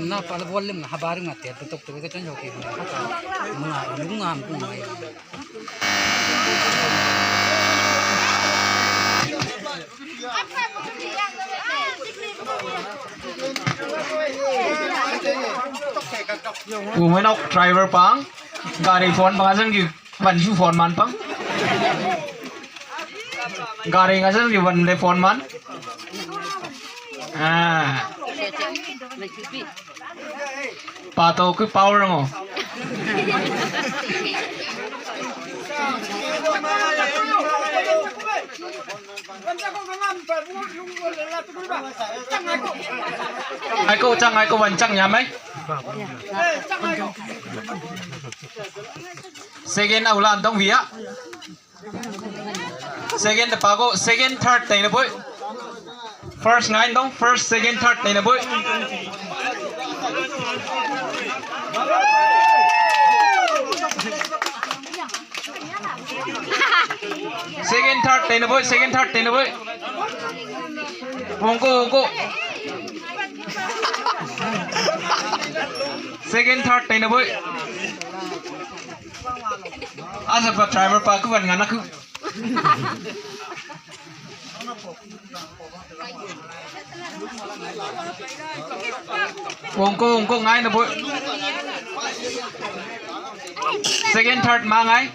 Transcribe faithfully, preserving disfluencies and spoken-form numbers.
Na pala bol lim na habar na te tuk tuk ka chan ho ki na ha ta. Muna muna muna. Kumenok driver pang gari phone bang azan ki ban su phone man pang. Gari nga azan ki ban le phone man. Ah. Pato kui power ngo. Ai ko chang ai ko wan chang ya mai. Second au lan tong via. Second ta pa ko, second, third tei na bui. First ngai tong, first, second, third tei na bui. Second, third tei na bui, second, third tei na bui. Ungko, ungko. Second, third tei na bui. Asa pa driver pa kuan nga na ku. Ungko, ungko ngai na bui. Second, third ma ngai.